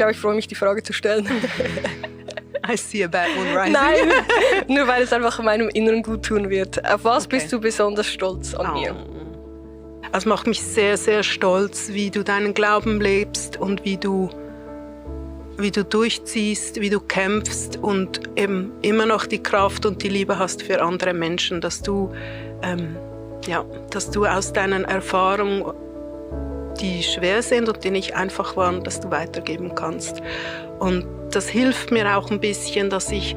glaube, ich freue mich, die Frage zu stellen. I see a bad one rising. Nein, nur weil es einfach meinem Inneren gut tun wird. Auf was bist du besonders stolz an mir? Es macht mich sehr, sehr stolz, wie du deinen Glauben lebst und wie du durchziehst, wie du kämpfst und eben immer noch die Kraft und die Liebe hast für andere Menschen, dass du aus deinen Erfahrungen, die schwer sind und die nicht einfach waren, dass du weitergeben kannst. Und das hilft mir auch ein bisschen, dass ich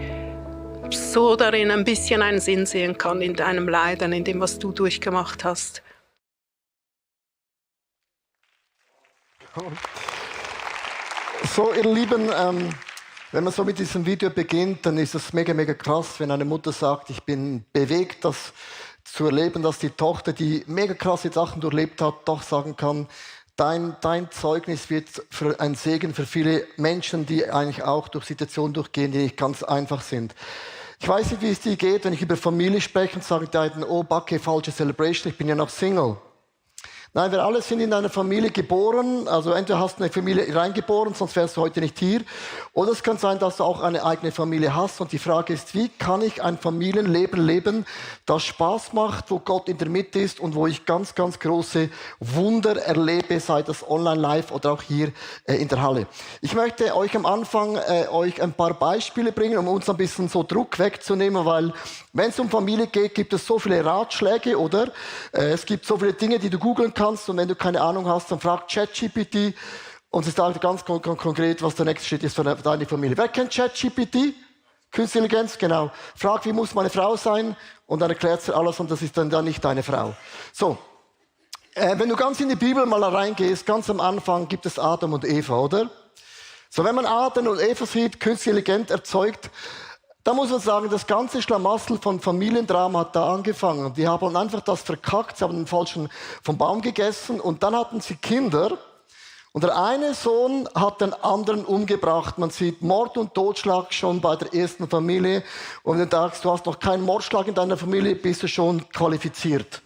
so darin ein bisschen einen Sinn sehen kann in deinem Leiden, in dem, was du durchgemacht hast. So, ihr Lieben, wenn man so mit diesem Video beginnt, dann ist es mega, mega krass, wenn eine Mutter sagt, ich bin bewegt, das zu erleben, dass die Tochter, die mega krasse Sachen durchlebt hat, doch sagen kann, dein Zeugnis wird für ein Segen für viele Menschen, die eigentlich auch durch Situationen durchgehen, die nicht ganz einfach sind. Ich weiß nicht, wie es dir geht, wenn ich über Familie spreche und sage, oh, Backe, falsche Celebration, ich bin ja noch Single. Nein, wir alle sind in einer Familie geboren, also entweder hast du eine Familie reingeboren, sonst wärst du heute nicht hier. Oder es kann sein, dass du auch eine eigene Familie hast. Und die Frage ist, wie kann ich ein Familienleben leben, das Spaß macht, wo Gott in der Mitte ist und wo ich ganz, ganz große Wunder erlebe, sei das online live oder auch hier in der Halle. Ich möchte euch am Anfang euch ein paar Beispiele bringen, um uns ein bisschen so Druck wegzunehmen, weil wenn es um Familie geht, gibt es so viele Ratschläge, oder? Es gibt so viele Dinge, die du googeln kannst. Und wenn du keine Ahnung hast, dann frag ChatGPT und sie sagt ganz konkret, was der nächste Schritt ist für deine Familie. Wer kennt ChatGPT? Künstliche Intelligenz, genau. Frag, wie muss meine Frau sein? Und dann erklärt sie alles und das ist dann nicht deine Frau. So, wenn du ganz in die Bibel mal reingehst, ganz am Anfang gibt es Adam und Eva, oder? So, wenn man Adam und Eva sieht, künstliche Intelligenz erzeugt, da muss man sagen, das ganze Schlamassel von Familiendrama hat da angefangen. Die haben einfach das verkackt, sie haben den falschen vom Baum gegessen und dann hatten sie Kinder. Und der eine Sohn hat den anderen umgebracht. Man sieht Mord und Totschlag schon bei der ersten Familie. Und wenn du sagst, du hast noch keinen Mordschlag in deiner Familie, bist du schon qualifiziert.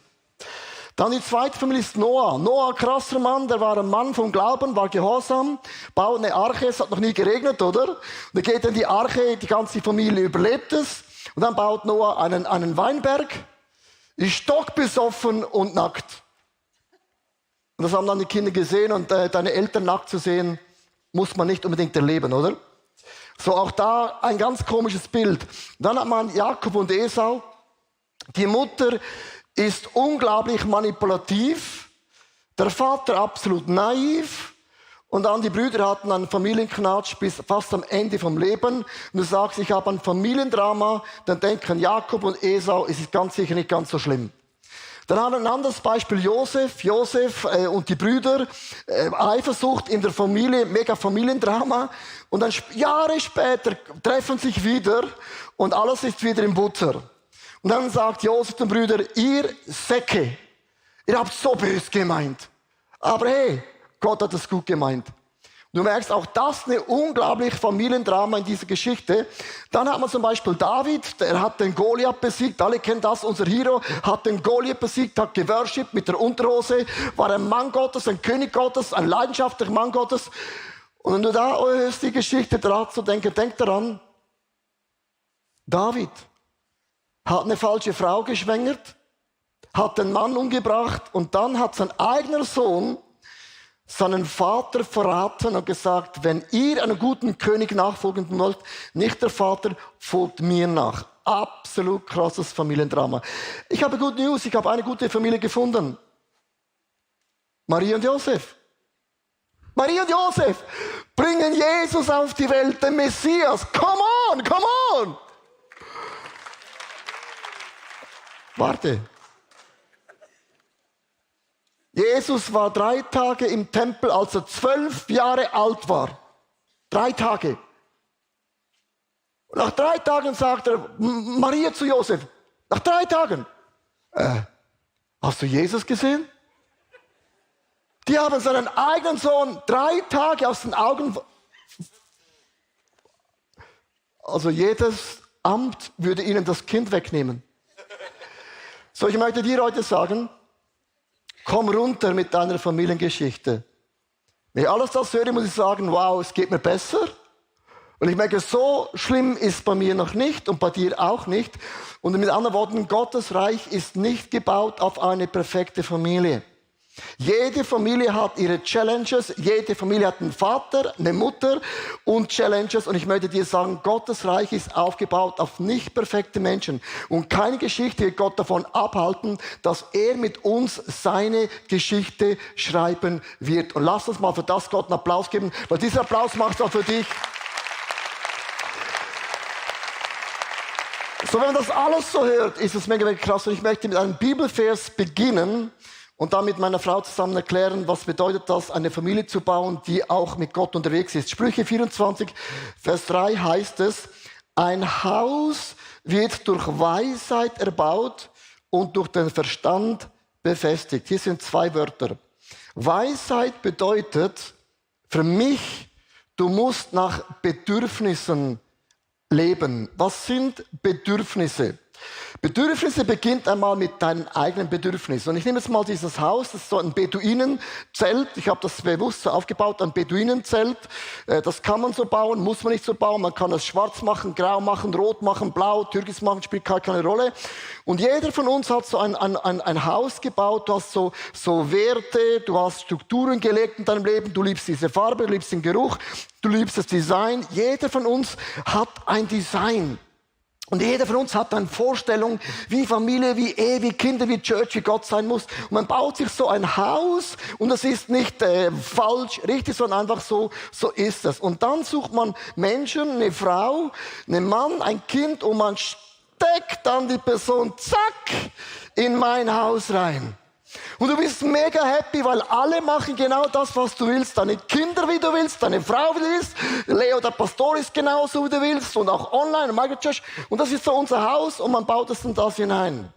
Dann die zweite Familie ist Noah. Noah, krasser Mann, der war ein Mann vom Glauben, war gehorsam, baut eine Arche, es hat noch nie geregnet, oder? Und dann geht in die Arche, die ganze Familie überlebt es. Und dann baut Noah einen Weinberg, ist stockbesoffen und nackt. Und das haben dann die Kinder gesehen und deine Eltern nackt zu sehen, muss man nicht unbedingt erleben, oder? So, auch da ein ganz komisches Bild. Dann hat man Jakob und Esau. Die Mutter ist unglaublich manipulativ, der Vater absolut naiv und dann die Brüder hatten einen Familienknatsch bis fast am Ende vom Leben. Und du sagst, ich habe ein Familiendrama, dann denken Jakob und Esau, es ist ganz sicher nicht ganz so schlimm. Dann haben wir ein anderes Beispiel, Josef und die Brüder, Eifersucht in der Familie, mega Familiendrama. Und dann Jahre später treffen sich wieder und alles ist wieder in Butter. Und dann sagt Josef den Brüdern, ihr Säcke, ihr habt so böse gemeint. Aber hey, Gott hat es gut gemeint. Du merkst auch das eine unglaublich Familiendrama in dieser Geschichte. Dann hat man zum Beispiel David, der hat den Goliath besiegt. Alle kennen das, unser Hero hat den Goliath besiegt, hat geworshipped mit der Unterhose, war ein Mann Gottes, ein König Gottes, ein leidenschaftlicher Mann Gottes. Und wenn du da hörst, die Geschichte daran zu denken, denk daran, David hat eine falsche Frau geschwängert, hat den Mann umgebracht und dann hat sein eigener Sohn seinen Vater verraten und gesagt, wenn ihr einen guten König nachfolgen wollt, nicht der Vater, folgt mir nach. Absolut krasses Familiendrama. Ich habe gute News, ich habe eine gute Familie gefunden. Maria und Josef. Maria und Josef bringen Jesus auf die Welt, den Messias. Come on, come on! Warte. Jesus war 3 Tage im Tempel, als er 12 Jahre alt war. 3 Tage. Und nach 3 Tagen sagt er, Maria zu Josef, nach 3 Tagen, hast du Jesus gesehen? Die haben seinen eigenen Sohn 3 Tage aus den Augen. Also jedes Amt würde ihnen das Kind wegnehmen. So, ich möchte dir heute sagen, komm runter mit deiner Familiengeschichte. Wenn ich alles das höre, muss ich sagen, wow, es geht mir besser. Und ich merke, so schlimm ist bei mir noch nicht und bei dir auch nicht. Und mit anderen Worten, Gottes Reich ist nicht gebaut auf eine perfekte Familie. Jede Familie hat ihre Challenges, jede Familie hat einen Vater, eine Mutter und Challenges. Und ich möchte dir sagen, Gottes Reich ist aufgebaut auf nicht perfekte Menschen. Und keine Geschichte wird Gott davon abhalten, dass er mit uns seine Geschichte schreiben wird. Und lass uns mal für das Gott einen Applaus geben, weil dieser Applaus macht auch für dich. So, wenn man das alles so hört, ist es mega, mega krass. Und ich möchte mit einem Bibelvers beginnen und dann mit meiner Frau zusammen erklären, was bedeutet das, eine Familie zu bauen, die auch mit Gott unterwegs ist. Sprüche 24, Vers 3 heißt es, ein Haus wird durch Weisheit erbaut und durch den Verstand befestigt. Hier sind 2 Wörter. Weisheit bedeutet für mich, du musst nach Bedürfnissen leben. Was sind Bedürfnisse? Bedürfnisse beginnt einmal mit deinen eigenen Bedürfnissen. Und ich nehme jetzt mal dieses Haus, das ist so ein Beduinenzelt. Ich habe das bewusst so aufgebaut, ein Beduinenzelt. Das kann man so bauen, muss man nicht so bauen. Man kann es schwarz machen, grau machen, rot machen, blau, türkis machen, spielt keine Rolle. Und jeder von uns hat so ein Haus gebaut. Du hast so Werte, du hast Strukturen gelegt in deinem Leben. Du liebst diese Farbe, du liebst den Geruch, du liebst das Design. Jeder von uns hat ein Design. Und jeder von uns hat eine Vorstellung, wie Familie, wie Ehe, wie Kinder, wie Church, wie Gott sein muss. Und man baut sich so ein Haus und das ist nicht falsch, richtig, sondern einfach so ist es. Und dann sucht man Menschen, eine Frau, einen Mann, ein Kind und man steckt dann die Person, zack, in mein Haus rein. Und du bist mega happy, weil alle machen genau das, was du willst. Deine Kinder, wie du willst, deine Frau, wie du willst. Leo, der Pastor, ist genauso, wie du willst. Und auch online, Microchurch. Und das ist so unser Haus und man baut es in das hinein.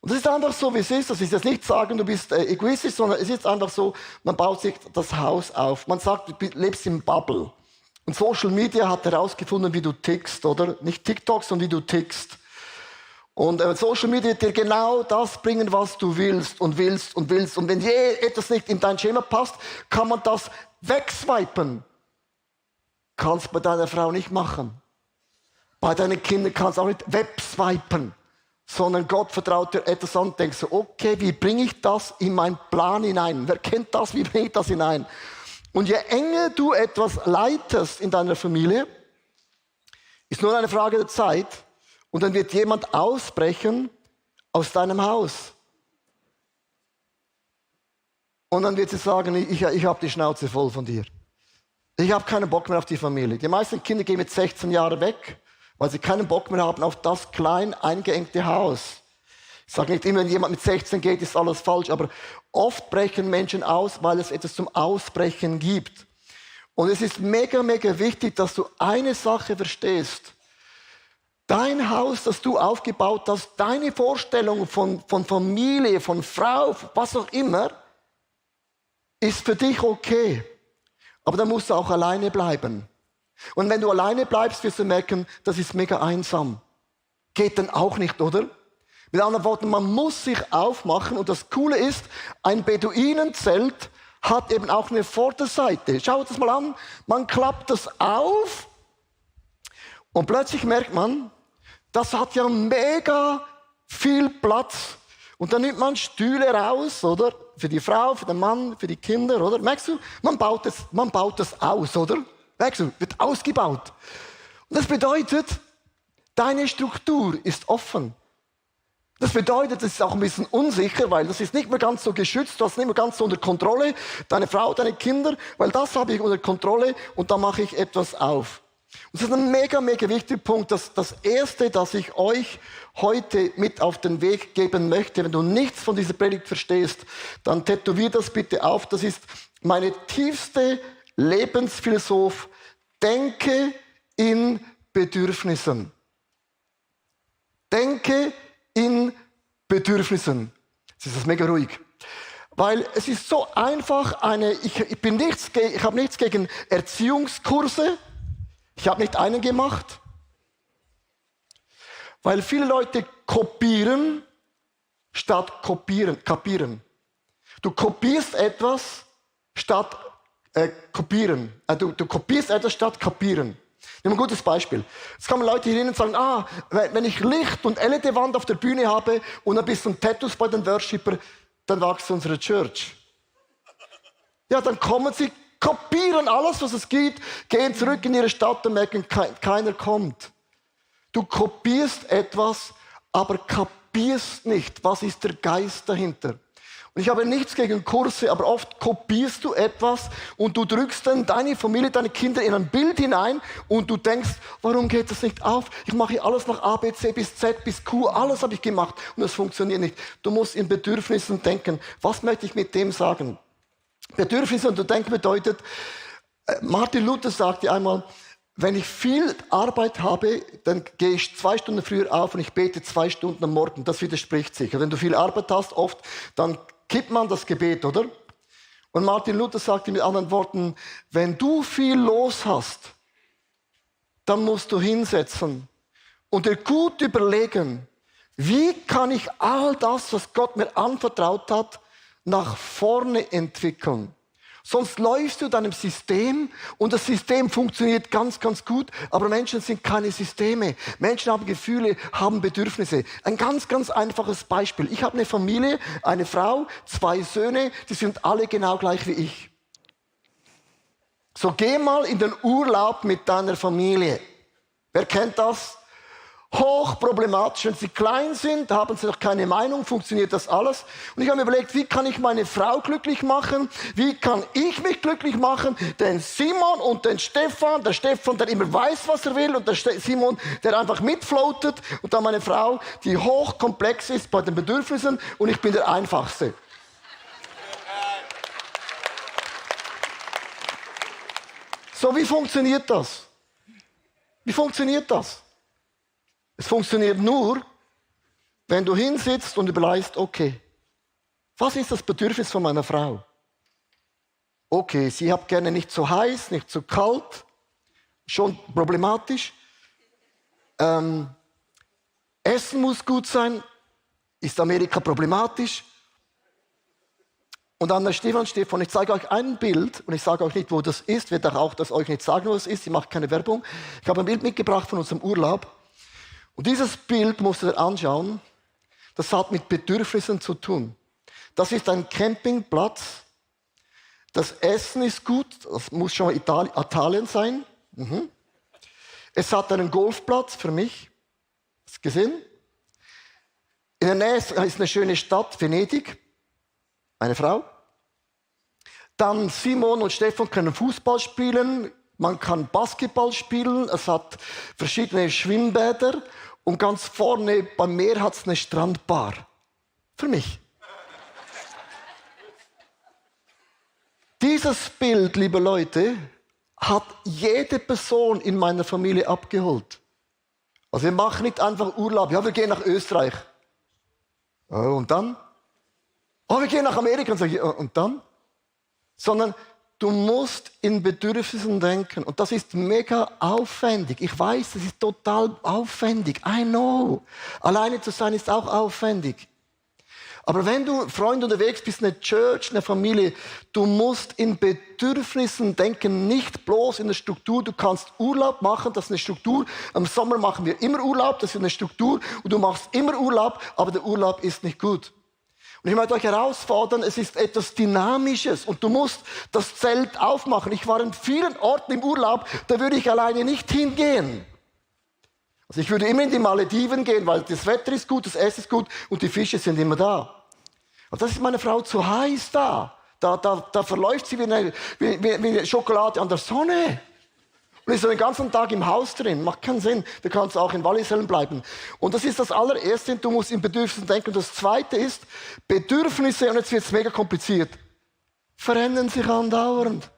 Und das ist einfach so, wie es ist. Das ist jetzt nicht sagen, du bist egoistisch, sondern es ist einfach so, man baut sich das Haus auf. Man sagt, du lebst im Bubble. Und Social Media hat herausgefunden, wie du tickst, oder? Nicht TikTok, sondern wie du tickst. Und Social Media wird dir genau das bringen, was du willst und willst und willst. Und wenn etwas nicht in dein Schema passt, kann man das wegswipen. Kannst du bei deiner Frau nicht machen. Bei deinen Kindern kannst du auch nicht wegswipen. Sondern Gott vertraut dir etwas an und denkst so, okay, wie bringe ich das in meinen Plan hinein? Wer kennt das? Wie bringe ich das hinein? Und je enger du etwas leitest in deiner Familie, ist nur eine Frage der Zeit, und dann wird jemand ausbrechen aus deinem Haus. Und dann wird sie sagen, ich habe die Schnauze voll von dir. Ich habe keinen Bock mehr auf die Familie. Die meisten Kinder gehen mit 16 Jahren weg, weil sie keinen Bock mehr haben auf das klein eingeengte Haus. Ich sage nicht immer, wenn jemand mit 16 geht, ist alles falsch, aber oft brechen Menschen aus, weil es etwas zum Ausbrechen gibt. Und es ist mega, mega wichtig, dass du eine Sache verstehst. Dein Haus, das du aufgebaut hast, deine Vorstellung von Familie, von Frau, was auch immer, ist für dich okay. Aber dann musst du auch alleine bleiben. Und wenn du alleine bleibst, wirst du merken, das ist mega einsam. Geht dann auch nicht, oder? Mit anderen Worten, man muss sich aufmachen. Und das Coole ist, ein Beduinenzelt hat eben auch eine Vorderseite. Schaut das mal an. Man klappt das auf und plötzlich merkt man, das hat ja mega viel Platz. Und dann nimmt man Stühle raus, oder? Für die Frau, für den Mann, für die Kinder, oder? Merkst du? Man baut das aus, oder? Merkst du? Wird ausgebaut. Und das bedeutet, deine Struktur ist offen. Das bedeutet, es ist auch ein bisschen unsicher, weil das ist nicht mehr ganz so geschützt, du hast nicht mehr ganz so unter Kontrolle. Deine Frau, deine Kinder, weil das habe ich unter Kontrolle und da mache ich etwas auf. Und das ist ein mega, mega wichtiger Punkt. Das Erste, das ich euch heute mit auf den Weg geben möchte, wenn du nichts von dieser Predigt verstehst, dann tätowier das bitte auf. Das ist meine tiefste Lebensphilosophie. Denke in Bedürfnissen. Denke in Bedürfnissen. Jetzt ist das mega ruhig. Weil es ist so einfach, ich habe nichts gegen Erziehungskurse. Ich habe nicht einen gemacht, weil viele Leute kopieren statt kapieren. Du kopierst etwas statt kopieren. Du kopierst etwas statt kapieren. Nimm ein gutes Beispiel. Jetzt kommen Leute hier hin und sagen, wenn ich Licht und LED-Wand auf der Bühne habe und ein bisschen Tattoos bei den Worshipper, dann wächst unsere Church. Ja, dann kommen sie, kopieren alles, was es gibt, gehen zurück in ihre Stadt und merken, keiner kommt. Du kopierst etwas, aber kapierst nicht, was ist der Geist dahinter. Und ich habe nichts gegen Kurse, aber oft kopierst du etwas und du drückst dann deine Familie, deine Kinder in ein Bild hinein und du denkst, warum geht das nicht auf? Ich mache alles nach A, B, C bis Z bis Q, alles habe ich gemacht und es funktioniert nicht. Du musst in Bedürfnissen denken. Was möchte ich mit dem sagen? Bedürfnisse und du denken bedeutet, Martin Luther sagte einmal, wenn ich viel Arbeit habe, dann gehe ich 2 Stunden früher auf und ich bete 2 Stunden am Morgen. Das widerspricht sich. Wenn du viel Arbeit hast, oft, dann kippt man das Gebet, oder? Und Martin Luther sagte mit anderen Worten, wenn du viel los hast, dann musst du hinsetzen und dir gut überlegen, wie kann ich all das, was Gott mir anvertraut hat, nach vorne entwickeln. Sonst läufst du deinem System und das System funktioniert ganz, ganz gut, aber Menschen sind keine Systeme. Menschen haben Gefühle, haben Bedürfnisse. Ein ganz, ganz einfaches Beispiel. Ich habe eine Familie, eine Frau, 2 Söhne, die sind alle genau gleich wie ich. So geh mal in den Urlaub mit deiner Familie. Wer kennt das? Hochproblematisch. Wenn sie klein sind, haben sie noch keine Meinung, funktioniert das alles. Und ich habe mir überlegt, wie kann ich meine Frau glücklich machen? Wie kann ich mich glücklich machen? Den Simon und den Stefan. Der Stefan, der immer weiß, was er will. Und der Simon, der einfach mitfloatet. Und dann meine Frau, die hochkomplex ist bei den Bedürfnissen. Und ich bin der Einfachste. So, wie funktioniert das? Wie funktioniert das? Es funktioniert nur, wenn du hinsitzt und überlegst, okay, was ist das Bedürfnis von meiner Frau? Okay, sie hat gerne nicht zu heiß, nicht zu kalt, schon problematisch. Essen muss gut sein, ist Amerika problematisch. Und dann der Stefan, ich zeige euch ein Bild und ich sage euch nicht, wo das ist, werde auch das euch nicht sagen, wo es ist, ich mache keine Werbung. Ich habe ein Bild mitgebracht von unserem Urlaub. Und dieses Bild musst du dir anschauen, das hat mit Bedürfnissen zu tun. Das ist ein Campingplatz. Das Essen ist gut, das muss schon mal Italien sein. Es hat einen Golfplatz für mich. Hast du gesehen? In der Nähe ist eine schöne Stadt, Venedig. Meine Frau. Dann Simon und Stefan können Fußball spielen. Man kann Basketball spielen. Es hat verschiedene Schwimmbäder. Und ganz vorne beim Meer hat es eine Strandbar. Für mich. Dieses Bild, liebe Leute, hat jede Person in meiner Familie abgeholt. Also wir machen nicht einfach Urlaub. Ja, wir gehen nach Österreich. Oh, und dann? Oh, wir gehen nach Amerika. Und dann? Sondern du musst in Bedürfnissen denken. Und das ist mega aufwendig. Ich weiß, das ist total aufwendig. I know. Alleine zu sein ist auch aufwendig. Aber wenn du Freund unterwegs bist, eine Church, eine Familie, du musst in Bedürfnissen denken, nicht bloß in der Struktur. Du kannst Urlaub machen, das ist eine Struktur. Im Sommer machen wir immer Urlaub, das ist eine Struktur. Und du machst immer Urlaub, aber der Urlaub ist nicht gut. Und ich möchte euch herausfordern, es ist etwas Dynamisches und du musst das Zelt aufmachen. Ich war in vielen Orten im Urlaub, da würde ich alleine nicht hingehen. Also ich würde immer in die Malediven gehen, weil das Wetter ist gut, das Essen ist gut und die Fische sind immer da. Aber das ist meine Frau zu heiß da. Da verläuft sie wie eine Schokolade an der Sonne. Und ist so den ganzen Tag im Haus drin. Macht keinen Sinn. Du kannst auch in Wallisellen bleiben. Und das ist das allererste. Du musst in Bedürfnissen denken. Und das zweite ist, Bedürfnisse, und jetzt wird es mega kompliziert, verändern sich andauernd.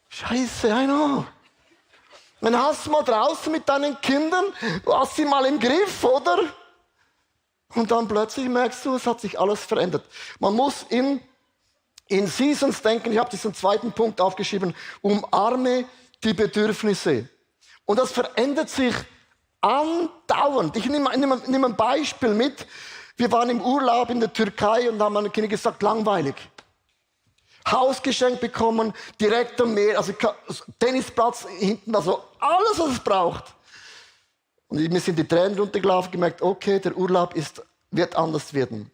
Scheiße, I know. Dann hast du mal draußen mit deinen Kindern, du hast sie mal im Griff, oder? Und dann plötzlich merkst du, es hat sich alles verändert. Man muss in Seasons denken, ich habe diesen zweiten Punkt aufgeschrieben, umarme die Bedürfnisse. Und das verändert sich andauernd. Ich nehme ein Beispiel mit. Wir waren im Urlaub in der Türkei und haben meinen Kindern gesagt, langweilig. Haus geschenkt bekommen, direkt am Meer, also Tennisplatz hinten, also alles, was es braucht. Und mir sind die Tränen runtergelaufen, gemerkt, okay, der Urlaub wird anders werden.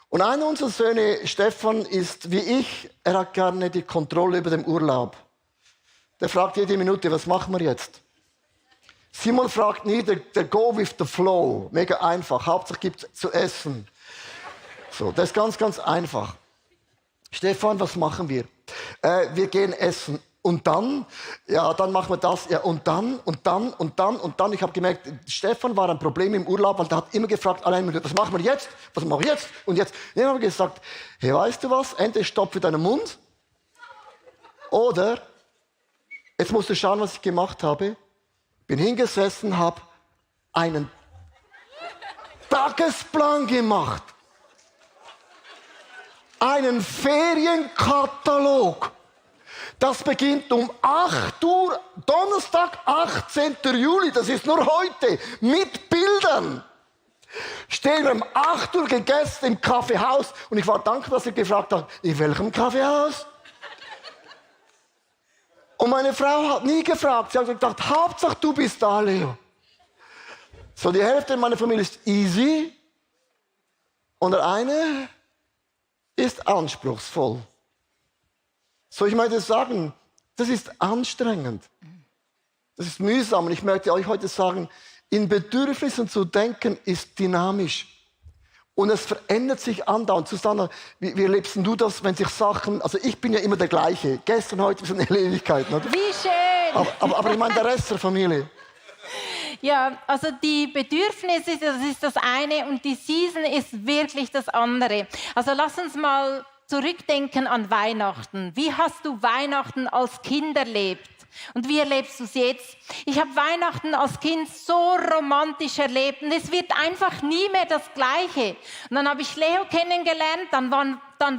Und einer unserer Söhne, Stefan, ist wie ich, er hat gerne die Kontrolle über den Urlaub. Der fragt jede Minute, was machen wir jetzt? Simon fragt nie, der go with the flow. Mega einfach. Hauptsache gibt's zu essen. So, das ist ganz, ganz einfach. Stefan, was machen wir? Wir gehen essen. Und dann? Ja, dann machen wir das. Ja, und dann. Ich habe gemerkt, Stefan war ein Problem im Urlaub, weil der hat immer gefragt, allein, was machen wir jetzt? Was machen wir jetzt? Und jetzt? Ich habe gesagt, hey, weißt du was? Entweder stopfe deinen Mund. Oder, jetzt musst du schauen, was ich gemacht habe. Bin hingesessen, habe einen Tagesplan gemacht. Einen Ferienkatalog. Das beginnt um 8 Uhr, Donnerstag, 18. Juli, das ist nur heute, mit Bildern. Stehen wir um 8 Uhr gegessen im Kaffeehaus und ich war dankbar, dass er gefragt hat, in welchem Kaffeehaus? Und meine Frau hat nie gefragt, sie hat gedacht, Hauptsache du bist da, Leo. So, die Hälfte meiner Familie ist easy und der eine ist anspruchsvoll. So, ich möchte sagen, das ist anstrengend. Das ist mühsam. Und ich möchte euch heute sagen, in Bedürfnissen zu denken, ist dynamisch. Und es verändert sich andauernd. Susanna, wie erlebst du das, wenn sich Sachen... Also ich bin ja immer der gleiche. Gestern, heute sind eine Ewigkeit. Oder? Wie schön! Aber ich meine der Rest der Familie. Ja, also die Bedürfnisse, das ist das eine und die Season ist wirklich das andere. Also lass uns mal zurückdenken an Weihnachten. Wie hast du Weihnachten als Kind erlebt? Und wie erlebst du es jetzt? Ich habe Weihnachten als Kind so romantisch erlebt und es wird einfach nie mehr das Gleiche. Und dann habe ich Leo kennengelernt, dann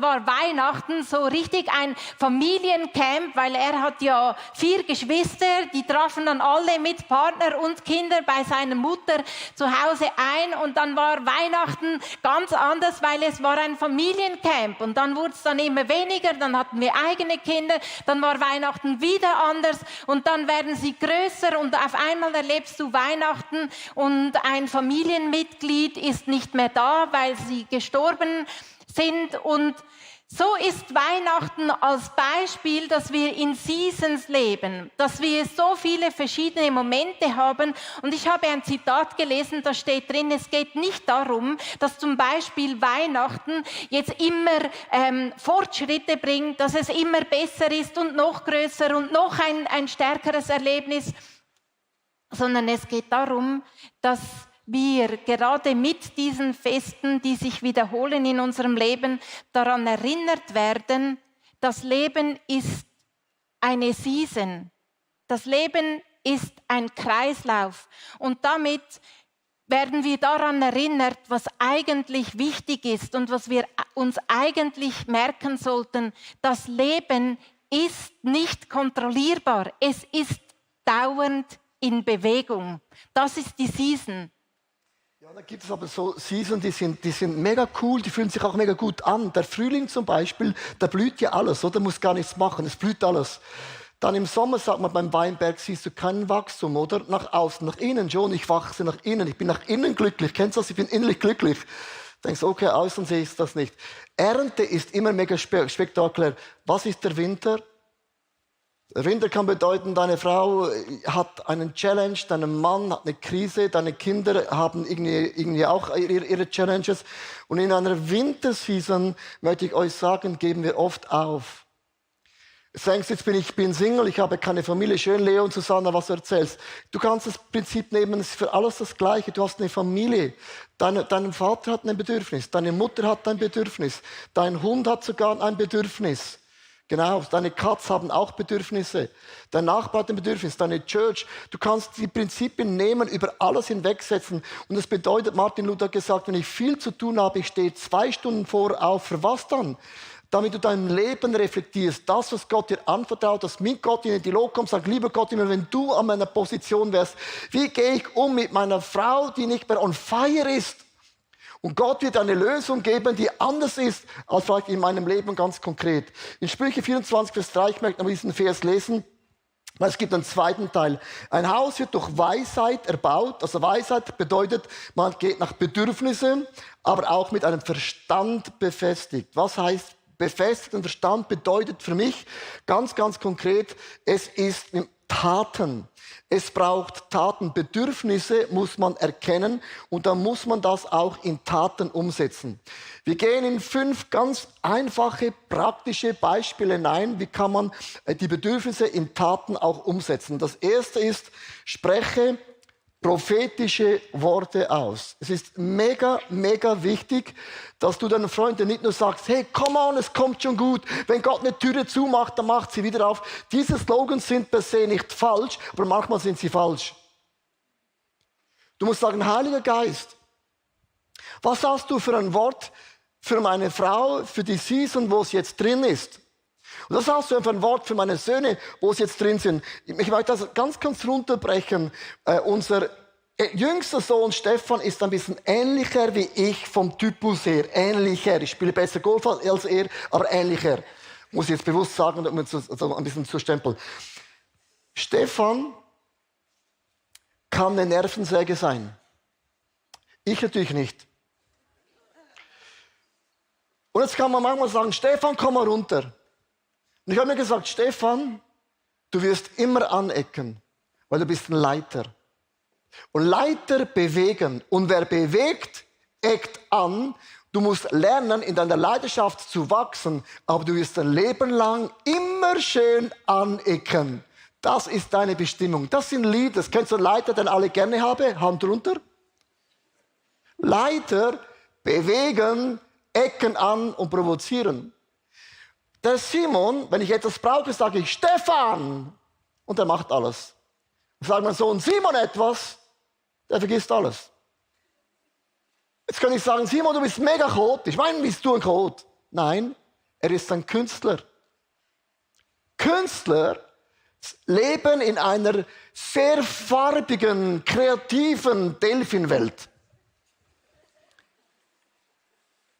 war Weihnachten so richtig ein Familiencamp, weil er hat ja 4 Geschwister, die trafen dann alle mit Partner und Kinder bei seiner Mutter zu Hause ein und dann war Weihnachten ganz anders, weil es war ein Familiencamp und dann wurde es dann immer weniger, dann hatten wir eigene Kinder, dann war Weihnachten wieder anders und dann werden sie größer und auf einmal erlebst du Weihnachten und ein Familienmitglied ist nicht mehr da, weil sie gestorben sind. Und so ist Weihnachten als Beispiel, dass wir in Seasons leben, dass wir so viele verschiedene Momente haben. Und ich habe ein Zitat gelesen, da steht drin, es geht nicht darum, dass zum Beispiel Weihnachten jetzt immer Fortschritte bringt, dass es immer besser ist und noch größer und noch ein stärkeres Erlebnis, sondern es geht darum, dass wir gerade mit diesen Festen, die sich wiederholen in unserem Leben, daran erinnert werden, das Leben ist eine Season. Das Leben ist ein Kreislauf. Und damit werden wir daran erinnert, was eigentlich wichtig ist und was wir uns eigentlich merken sollten. Das Leben ist nicht kontrollierbar. Es ist dauernd in Bewegung. Das ist die Season. Ja, da gibt es aber so Season, die sind mega cool, die fühlen sich auch mega gut an. Der Frühling zum Beispiel, da blüht ja alles, oder? Muss gar nichts machen, es blüht alles. Dann im Sommer, sagt man, beim Weinberg siehst du kein Wachstum, oder? Nach außen, nach innen schon, ich wachse nach innen, ich bin nach innen glücklich. Kennst du das? Ich bin innerlich glücklich. Denkst, okay, außen sehe ich das nicht. Ernte ist immer mega spektakulär. Was ist der Winter? Der Winter kann bedeuten, deine Frau hat einen Challenge, dein Mann hat eine Krise, deine Kinder haben irgendwie auch ihre Challenges. Und in einer Winterseason, möchte ich euch sagen, geben wir oft auf. Du denkst, jetzt bin Single, ich habe keine Familie. Schön, Leo und Susanna, was du erzählst. Du kannst das Prinzip nehmen, es ist für alles das Gleiche. Du hast eine Familie. Dein Vater hat ein Bedürfnis, deine Mutter hat ein Bedürfnis, dein Hund hat sogar ein Bedürfnis. Genau, deine Kids haben auch Bedürfnisse. Dein Nachbar hat ein Bedürfnis, deine Church. Du kannst die Prinzipien nehmen, über alles hinwegsetzen. Und das bedeutet, Martin Luther hat gesagt, wenn ich viel zu tun habe, ich stehe 2 Stunden vor auf. Für was dann? Damit du dein Leben reflektierst, das, was Gott dir anvertraut, dass mit Gott in den Dialog kommt, sag, lieber Gott, immer wenn du an meiner Position wärst, wie gehe ich um mit meiner Frau, die nicht mehr on fire ist? Und Gott wird eine Lösung geben, die anders ist, als vielleicht in meinem Leben ganz konkret. In Sprüche 24, Vers 3, ich möchte noch diesen Vers lesen, weil es gibt einen zweiten Teil. Ein Haus wird durch Weisheit erbaut. Also Weisheit bedeutet, man geht nach Bedürfnissen, aber auch mit einem Verstand befestigt. Was heißt befestigten Verstand? Bedeutet für mich ganz, ganz konkret, es ist Taten. Es braucht Taten. Bedürfnisse muss man erkennen und dann muss man das auch in Taten umsetzen. Wir gehen in 5 ganz einfache, praktische Beispiele hinein. Wie kann man die Bedürfnisse in Taten auch umsetzen? Das erste ist, spreche prophetische Worte aus. Es ist mega, mega wichtig, dass du deinen Freunden nicht nur sagst, hey, come on, es kommt schon gut. Wenn Gott eine Türe zumacht, dann macht sie wieder auf. Diese Slogans sind per se nicht falsch, aber manchmal sind sie falsch. Du musst sagen, Heiliger Geist, was hast du für ein Wort für meine Frau, für die Season, wo sie jetzt drin ist? Und das hast du für ein Wort für meine Söhne, wo sie jetzt drin sind. Ich möchte das ganz, ganz runterbrechen. Unser jüngster Sohn Stefan ist ein bisschen ähnlicher wie ich vom Typus her. Ähnlicher. Ich spiele besser Golf als er, aber ähnlicher. Muss ich jetzt bewusst sagen, um also ein bisschen zu stempeln. Stefan kann eine Nervensäge sein. Ich natürlich nicht. Und jetzt kann man manchmal sagen, Stefan, komm mal runter. Und ich habe mir gesagt, Stefan, du wirst immer anecken, weil du bist ein Leiter. Und Leiter bewegen. Und wer bewegt, eckt an. Du musst lernen, in deiner Leidenschaft zu wachsen, aber du wirst dein Leben lang immer schön anecken. Das ist deine Bestimmung. Das sind Leaders. Kennst du einen Leiter, den alle gerne haben? Hand runter. Leiter bewegen, ecken an und provozieren. Der Simon, wenn ich etwas brauche, sage ich, Stefan! Und er macht alles. Sagt mein Sohn, Simon etwas, der vergisst alles. Jetzt kann ich sagen, Simon, du bist mega chaotisch. Ich meine, bist du ein Chaot? Nein, er ist ein Künstler. Künstler leben in einer sehr farbigen, kreativen Delfinwelt.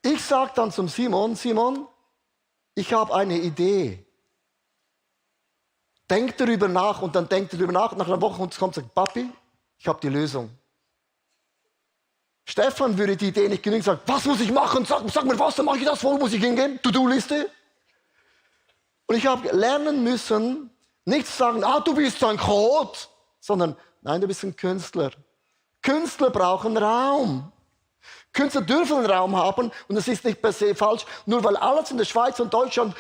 Ich sage dann zum Simon, Simon, ich habe eine Idee. Denk darüber nach und dann denkt er darüber nach. Nach einer Woche kommt und sagt, Papi, ich habe die Lösung. Stefan würde die Idee nicht genügen, sagt, was muss ich machen? Sag mir was, dann mache ich das. Wo muss ich hingehen? To-Do-Liste. Und ich habe lernen müssen, nicht zu sagen, du bist so ein Chaot, sondern, nein, du bist ein Künstler. Künstler brauchen Raum. Künstler dürfen einen Raum haben und das ist nicht per se falsch. Nur weil alles in der Schweiz und Deutschland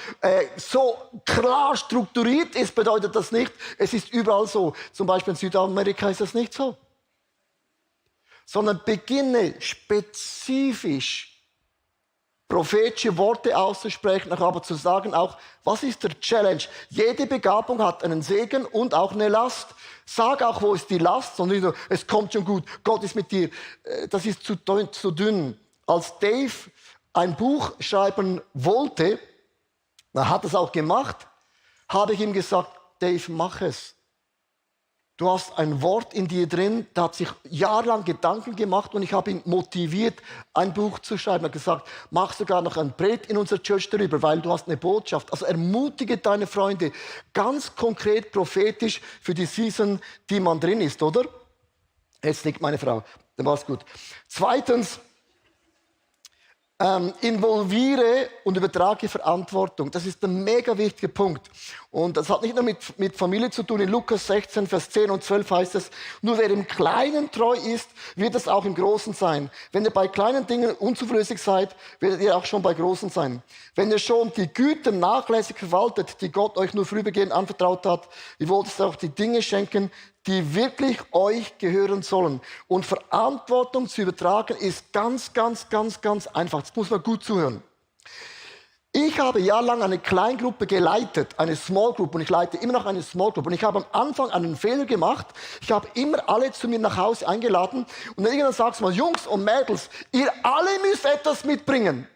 so klar strukturiert ist, bedeutet das nicht, es ist überall so. Zum Beispiel in Südamerika ist das nicht so. Sondern beginne spezifisch prophetische Worte auszusprechen, aber zu sagen auch, was ist der Challenge? Jede Begabung hat einen Segen und auch eine Last. Sag auch, wo ist die Last, sondern nicht nur, es kommt schon gut, Gott ist mit dir. Das ist zu dünn. Als Dave ein Buch schreiben wollte, er hat es auch gemacht, habe ich ihm gesagt, Dave, mach es. Du hast ein Wort in dir drin, der hat sich jahrelang Gedanken gemacht und ich habe ihn motiviert, ein Buch zu schreiben. Er hat gesagt, mach sogar noch ein Predigt in unserer Church darüber, weil du hast eine Botschaft. Also ermutige deine Freunde, ganz konkret prophetisch für die Season, die man drin ist, oder? Jetzt nickt meine Frau, dann war's gut. Zweitens, involviere und übertrage Verantwortung. Das ist ein mega wichtiger Punkt. Und das hat nicht nur mit Familie zu tun. In Lukas 16, Vers 10 und 12 heißt es, nur wer im Kleinen treu ist, wird es auch im Großen sein. Wenn ihr bei kleinen Dingen unzuverlässig seid, werdet ihr auch schon bei großen sein. Wenn ihr schon die Güter nachlässig verwaltet, die Gott euch nur vorübergehend anvertraut hat, ihr wollt es auch die Dinge schenken, die wirklich euch gehören sollen. Und Verantwortung zu übertragen ist ganz, ganz, ganz, ganz einfach. Das muss man gut zuhören. Ich habe jahrelang eine Kleingruppe geleitet, eine Small Group, und ich leite immer noch eine Small Group. Und ich habe am Anfang einen Fehler gemacht. Ich habe immer alle zu mir nach Hause eingeladen. Und dann irgendwann sagst du mal, Jungs und Mädels, ihr alle müsst etwas mitbringen.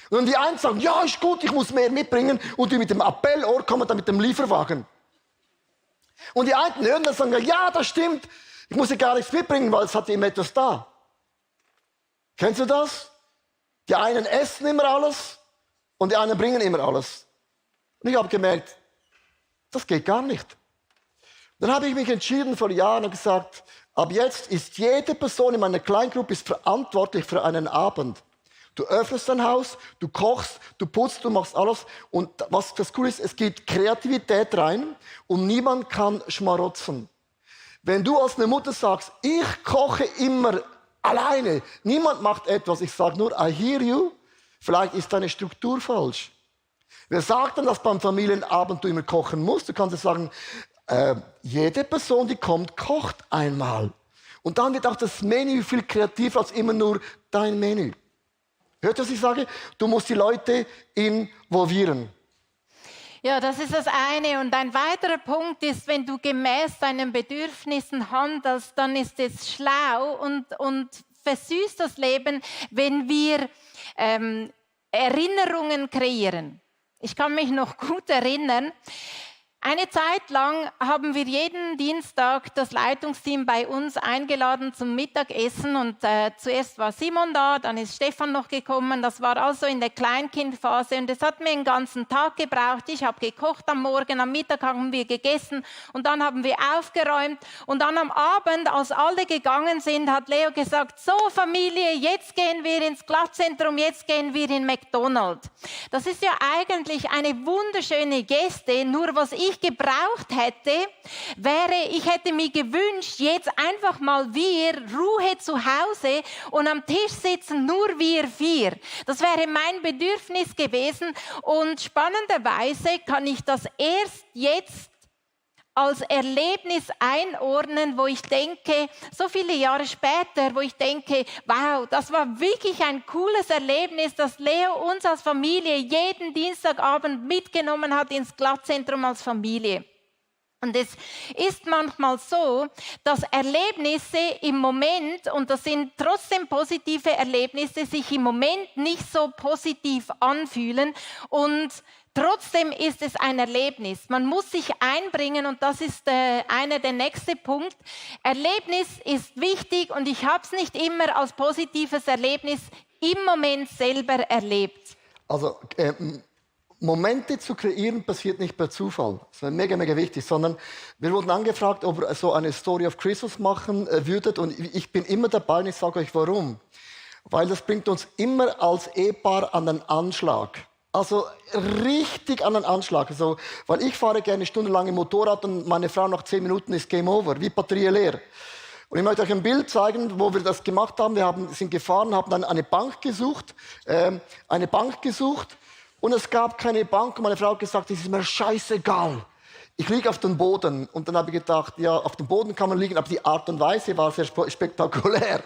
Und dann die einen sagen, ja, ist gut, ich muss mehr mitbringen. Und die mit dem Appellohr kommen dann mit dem Lieferwagen. Und die einen hören das und sagen, ja, das stimmt, ich muss ja gar nichts mitbringen, weil es hat immer etwas da. Kennst du das? Die einen essen immer alles und die anderen bringen immer alles. Und ich habe gemerkt, das geht gar nicht. Dann habe ich mich entschieden vor Jahren und gesagt, ab jetzt ist jede Person in meiner Kleingruppe verantwortlich für einen Abend. Du öffnest dein Haus, du kochst, du putzt, du machst alles. Und was das Coole ist, es geht Kreativität rein und niemand kann schmarotzen. Wenn du als eine Mutter sagst, ich koche immer alleine, niemand macht etwas, ich sage nur, I hear you, vielleicht ist deine Struktur falsch. Wer sagt dann, dass beim Familienabend du immer kochen musst? Du kannst ja sagen, jede Person, die kommt, kocht einmal. Und dann wird auch das Menü viel kreativer als immer nur dein Menü. Hört ihr, was ich sage? Du musst die Leute involvieren. Ja, das ist das eine. Und ein weiterer Punkt ist, wenn du gemäß deinen Bedürfnissen handelst, dann ist es schlau und versüßt das Leben, wenn wir Erinnerungen kreieren. Ich kann mich noch gut erinnern, eine Zeit lang haben wir jeden Dienstag das Leitungsteam bei uns eingeladen zum Mittagessen und zuerst war Simon da, dann ist Stefan noch gekommen, das war also in der Kleinkindphase und es hat mir den ganzen Tag gebraucht. Ich habe gekocht am Morgen, am Mittag haben wir gegessen und dann haben wir aufgeräumt und dann am Abend, als alle gegangen sind, hat Leo gesagt, so Familie, jetzt gehen wir ins Glattzentrum, jetzt gehen wir in McDonald's. Das ist ja eigentlich eine wunderschöne Geste, nur was ich gebraucht hätte, wäre, ich hätte mir gewünscht, jetzt einfach mal wir, Ruhe zu Hause und am Tisch sitzen nur wir vier. Das wäre mein Bedürfnis gewesen und spannenderweise kann ich das erst jetzt als Erlebnis einordnen, wo ich denke, so viele Jahre später, wo ich denke, wow, das war wirklich ein cooles Erlebnis, dass Leo uns als Familie jeden Dienstagabend mitgenommen hat ins Glattzentrum als Familie. Und es ist manchmal so, dass Erlebnisse im Moment, und das sind trotzdem positive Erlebnisse, sich im Moment nicht so positiv anfühlen und trotzdem ist es ein Erlebnis. Man muss sich einbringen und das ist der nächste Punkt. Erlebnis ist wichtig und ich habe es nicht immer als positives Erlebnis im Moment selber erlebt. Also Momente zu kreieren passiert nicht per Zufall. Das ist mega, mega wichtig, sondern wir wurden angefragt, ob ihr so eine Story of Christmas machen würdet und ich bin immer dabei und ich sage euch warum. Weil das bringt uns immer als Ehepaar an den Anschlag. Also richtig an den Anschlag. Also, weil ich fahre gerne stundenlang im Motorrad und meine Frau nach 10 Minuten ist Game Over, wie Batterie leer. Und ich möchte euch ein Bild zeigen, wo wir das gemacht haben. Wir sind gefahren, haben dann eine Bank gesucht und es gab keine Bank. Und meine Frau hat gesagt, das ist mir scheißegal. Ich liege auf dem Boden. Und dann habe ich gedacht, ja, auf dem Boden kann man liegen, aber die Art und Weise war sehr spektakulär.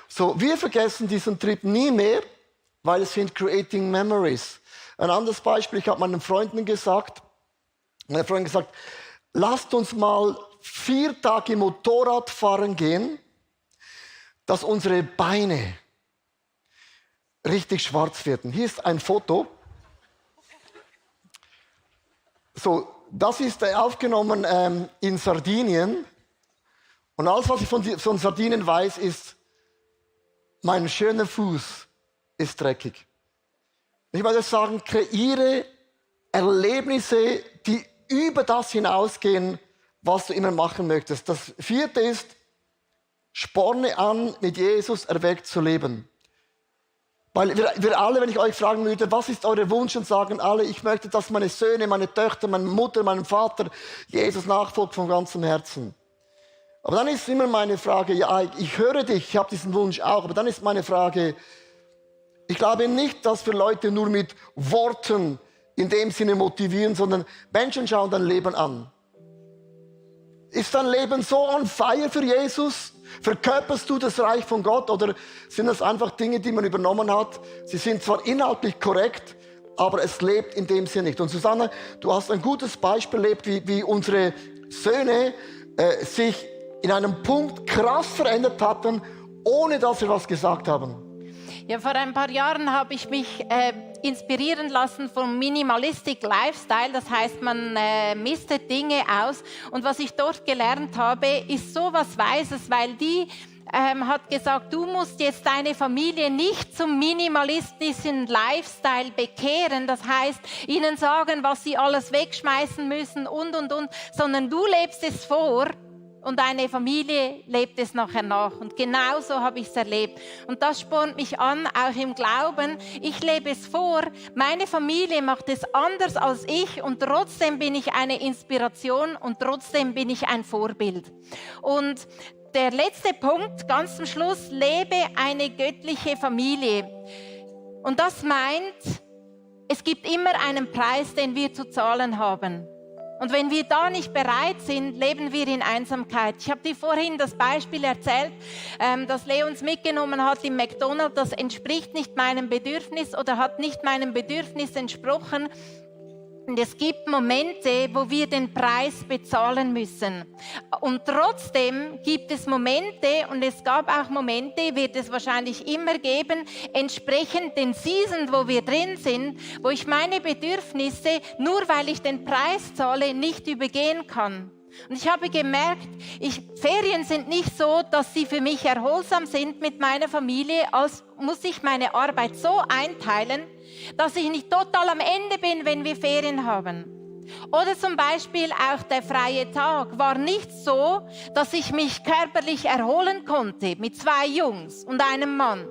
So, wir vergessen diesen Trip nie mehr, weil es sind creating memories. Ein anderes Beispiel, ich habe meinen Freunden gesagt, lasst uns mal 4 Tage Motorrad fahren gehen, dass unsere Beine richtig schwarz werden. Hier ist ein Foto. So, das ist aufgenommen in Sardinien. Und alles, was ich von Sardinien weiß, ist, mein schöner Fuß ist dreckig. Ich würde sagen, kreiere Erlebnisse, die über das hinausgehen, was du immer machen möchtest. Das 4. ist, sporne an, mit Jesus erweckt zu leben. Weil wir alle, wenn ich euch fragen würde, was ist euer Wunsch, und sagen alle, ich möchte, dass meine Söhne, meine Töchter, meine Mutter, mein Vater Jesus nachfolgt von ganzem Herzen. Aber dann ist immer meine Frage, ja, ich höre dich, ich habe diesen Wunsch auch, aber dann ist meine Frage, ich glaube nicht, dass wir Leute nur mit Worten in dem Sinne motivieren, sondern Menschen schauen dein Leben an. Ist dein Leben so on fire für Jesus? Verkörperst du das Reich von Gott oder sind das einfach Dinge, die man übernommen hat? Sie sind zwar inhaltlich korrekt, aber es lebt in dem Sinne nicht. Und Susanne, du hast ein gutes Beispiel erlebt, wie unsere Söhne sich in einem Punkt krass verändert hatten, ohne dass wir was gesagt haben. Ja, vor ein paar Jahren habe ich mich inspirieren lassen vom Minimalistic Lifestyle. Das heißt, man mistet Dinge aus. Und was ich dort gelernt habe, ist so was Weises, weil die hat gesagt, du musst jetzt deine Familie nicht zum minimalistischen Lifestyle bekehren. Das heißt, ihnen sagen, was sie alles wegschmeißen müssen und, sondern du lebst es vor. Und deine Familie lebt es nachher nach. Und genau so habe ich es erlebt. Und das spornt mich an, auch im Glauben. Ich lebe es vor. Meine Familie macht es anders als ich. Und trotzdem bin ich eine Inspiration. Und trotzdem bin ich ein Vorbild. Und der letzte Punkt, ganz zum Schluss, lebe eine göttliche Familie. Und das meint, es gibt immer einen Preis, den wir zu zahlen haben. Und wenn wir da nicht bereit sind, leben wir in Einsamkeit. Ich habe dir vorhin das Beispiel erzählt, das Leo uns mitgenommen hat im McDonald's. Das entspricht nicht meinem Bedürfnis oder hat nicht meinem Bedürfnis entsprochen. Und es gibt Momente, wo wir den Preis bezahlen müssen. Und trotzdem gibt es Momente, und es gab auch Momente, wird es wahrscheinlich immer geben, entsprechend den Season, wo wir drin sind, wo ich meine Bedürfnisse, nur weil ich den Preis zahle, nicht übergehen kann. Und ich habe gemerkt, Ferien sind nicht so, dass sie für mich erholsam sind mit meiner Familie, als muss ich meine Arbeit so einteilen, dass ich nicht total am Ende bin, wenn wir Ferien haben. Oder zum Beispiel auch der freie Tag war nicht so, dass ich mich körperlich erholen konnte mit 2 Jungs und einem Mann.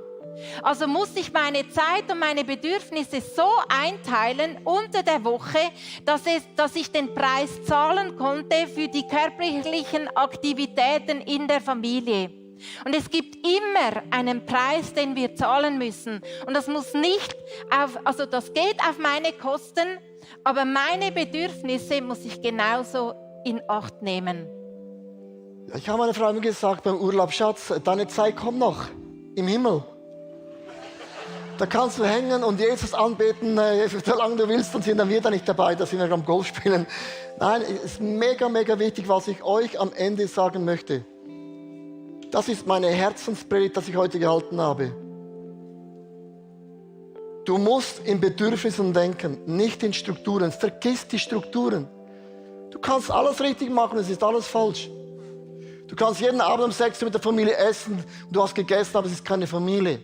Also musste ich meine Zeit und meine Bedürfnisse so einteilen unter der Woche, dass ich den Preis zahlen konnte für die körperlichen Aktivitäten in der Familie. Und es gibt immer einen Preis, den wir zahlen müssen. Und das muss nicht das geht auf meine Kosten, aber meine Bedürfnisse muss ich genauso in Acht nehmen. Ich habe meiner Frau gesagt beim Urlaub, Schatz, deine Zeit kommt noch im Himmel. Da kannst du hängen und Jesus anbeten, solange du willst, dann sind dann wir da nicht dabei, da sind wir am Golf spielen. Nein, es ist mega, mega wichtig, was ich euch am Ende sagen möchte. Das ist meine Herzenspredigt, das ich heute gehalten habe. Du musst in Bedürfnissen denken, nicht in Strukturen. Vergiss die Strukturen. Du kannst alles richtig machen, es ist alles falsch. Du kannst jeden Abend um 6 Uhr mit der Familie essen und du hast gegessen, aber es ist keine Familie.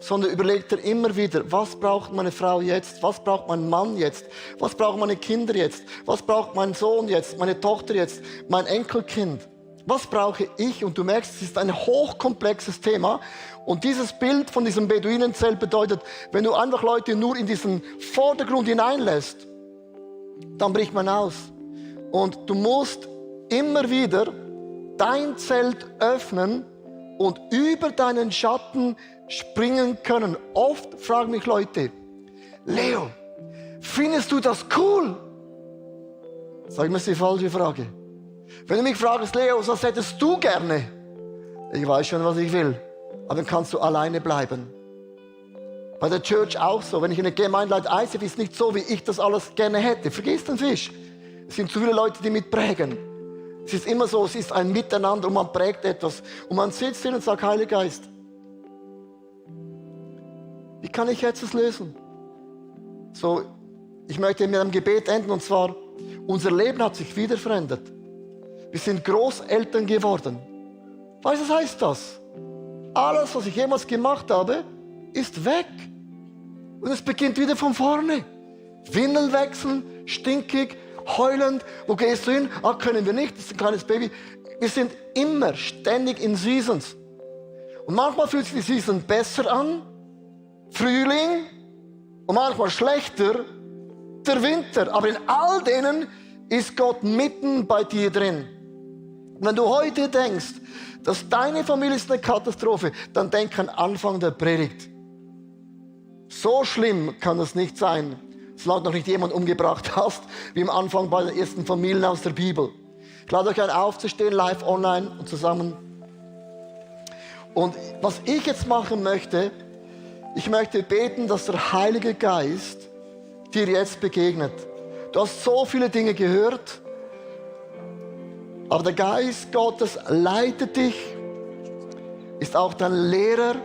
Sondern überleg dir immer wieder, was braucht meine Frau jetzt? Was braucht mein Mann jetzt? Was brauchen meine Kinder jetzt? Was braucht mein Sohn jetzt? Meine Tochter jetzt? Mein Enkelkind? Was brauche ich? Und du merkst, es ist ein hochkomplexes Thema. Und dieses Bild von diesem Beduinenzelt bedeutet, wenn du einfach Leute nur in diesen Vordergrund hineinlässt, dann bricht man aus. Und du musst immer wieder dein Zelt öffnen und über deinen Schatten springen können. Oft fragen mich Leute, Leo, findest du das cool? Sag mir, das ist die falsche Frage. Wenn du mich fragst, Leo, was hättest du gerne? Ich weiß schon, was ich will. Aber dann kannst du alleine bleiben. Bei der Church auch so. Wenn ich in eine Gemeinde leite, ICF ist nicht so, wie ich das alles gerne hätte. Vergiss den Fisch. Es sind zu viele Leute, die mitprägen. Es ist immer so, es ist ein Miteinander und man prägt etwas. Und man sitzt hin und sagt, Heiliger Geist, wie kann ich jetzt das lösen? So, ich möchte mit einem Gebet enden, und zwar, unser Leben hat sich wieder verändert. Wir sind Großeltern geworden. Weißt du, was heißt das? Alles, was ich jemals gemacht habe, ist weg. Und es beginnt wieder von vorne. Windeln wechseln, stinkig, heulend. Wo gehst du hin? Ah, können wir nicht, das ist ein kleines Baby. Wir sind immer ständig in Seasons. Und manchmal fühlt sich die Season besser an, Frühling, und manchmal schlechter, der Winter. Aber in all denen ist Gott mitten bei dir drin. Und wenn du heute denkst, dass deine Familie ist eine Katastrophe, dann denk an Anfang der Predigt. So schlimm kann das nicht sein, solange noch nicht jemand umgebracht hast, wie am Anfang bei den ersten Familien aus der Bibel. Ich lade euch ein, aufzustehen, live, online und zusammen. Und was ich jetzt machen möchte, ich möchte beten, dass der Heilige Geist dir jetzt begegnet. Du hast so viele Dinge gehört, aber der Geist Gottes leitet dich, ist auch dein Lehrer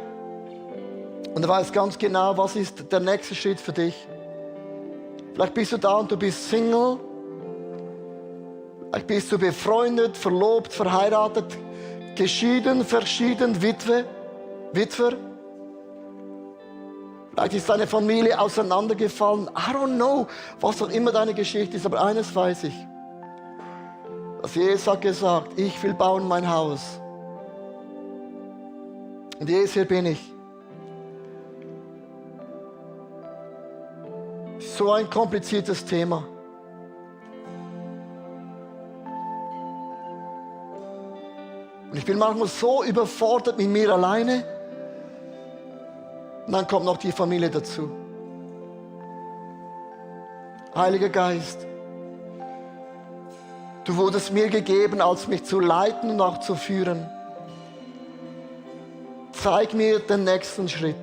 und er weiß ganz genau, was ist der nächste Schritt für dich. Vielleicht bist du da und du bist Single, vielleicht bist du befreundet, verlobt, verheiratet, geschieden, verschieden, Witwer. Vielleicht ist deine Familie auseinandergefallen. I don't know, was auch immer deine Geschichte ist, aber eines weiß ich. Dass Jesus hat gesagt, ich will bauen mein Haus. Und Jesus, hier bin ich. So ein kompliziertes Thema. Und ich bin manchmal so überfordert mit mir alleine. Und dann kommt noch die Familie dazu. Heiliger Geist, du wurdest mir gegeben, als mich zu leiten und auch zu führen. Zeig mir den nächsten Schritt.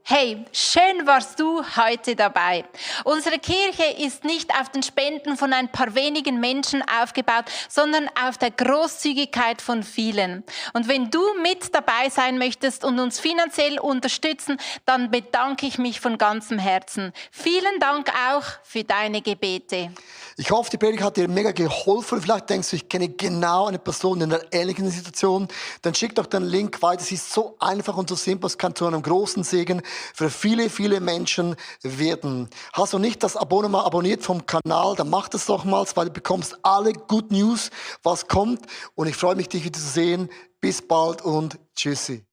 Hey, schön warst du heute dabei. Unsere Kirche ist nicht auf den Spenden von ein paar wenigen Menschen aufgebaut, sondern auf der Großzügigkeit von vielen. Und wenn du mit dabei sein möchtest und uns finanziell unterstützen, dann bedanke ich mich von ganzem Herzen. Vielen Dank auch für deine Gebete. Ich hoffe, die Predigt hat dir mega geholfen. Vielleicht denkst du, ich kenne genau eine Person in einer ähnlichen Situation. Dann schick doch den Link weiter. Es ist so einfach und so simpel. Es kann zu einem großen Segen für viele, viele Menschen werden. Hast du nicht das Abonnement abonniert vom Kanal, dann mach das doch mal, weil du bekommst alle Good News, was kommt. Und ich freue mich, dich wieder zu sehen. Bis bald und tschüssi.